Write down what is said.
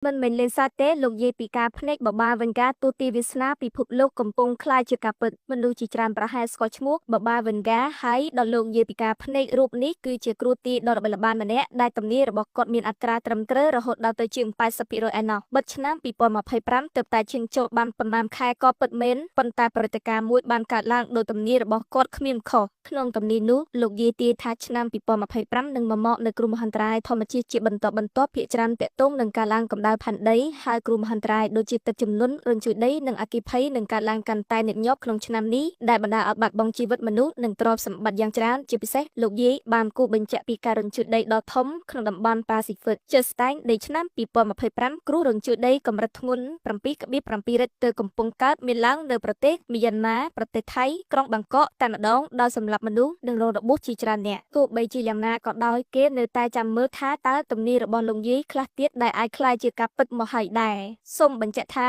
មិនមែនលេងសើចទេលោកយាយពីការភ្នែកបបាវិនកាទូទីវាសនាពិភពលោកកំពុងក្លាយជាការពិតមនុស្សជាច្រើនប្រហែលស្គាល់ឈ្មោះបបាវិនកាហើយដល់លោកយាយពីការភ្នែករូបនេះគឺជាគ្រូទាយដ៏ល្បីល្បាញម្នាក់ដែលទំនាយរបស់គាត់មានអត្រាត្រឹមត្រូវរហូតដល់ទៅជាង80%ឯណោះបិទឆ្នាំ2025ទើបតែឈានចូលបានប៉ុន្មានខែក៏ពិតមែនប៉ុន្តែព្រឹត្តិការណ៍មួយបានកើតឡើងដោយទំនាយរបស់គាត់គ្មានខុសក្នុងទំនាយនោះលោកយាយទាយថាឆ្នាំ2025នឹងមកនៅគ្រោះមហន្តរាយធម្មជាតិជាបន្តបន្ទាប់ភាគច្រើនទាក់ទងនឹងការឡើងកម្ដៅផែនដីហើយគ្រោះមហន្តរាយដូចជាទឹកជំនន់រញ្ជួយដីនិងអគ្គិភ័យនឹងកើតឡើងកាន់តែញឹកញាប់ក្នុងឆ្នាំនេះដែលបណ្ដាលឲ្យបាត់បង់ជីវិតមនុស្សនិងទ្រព្យសម្បត្តិយ៉ាងច្រើនជាពិសេសលោកយាយបានគូបញ្ជាក់ពីការរញ្ជួយដីដ៏ធំក្នុងតំបន់ប៉ាស៊ីហ្វិកជាស្ដែងនៃឆ្នាំ2025គ្រោះរញ្ជួយដីកម្រិតធ្ងន់7.7រិចទៅកំពុងកើតមានឡើងនៅប្រទេសមីយ៉ាន់ម៉ាប្រទេសថៃក្រុងបាងកកតែម្ដងដោយសម្លាប់មនុស្សនិងរងរបួសជាច្រើនអ្នកទោះបីជាយ៉ាងណាក៏ដោយគេនៅតែចាំមើលថាតើទំនាយរបស់លោកយាយខ្លះទៀតដែលអាចក្លាយជាការពិតមកហើយដែរសូមបញ្ជាក់ថា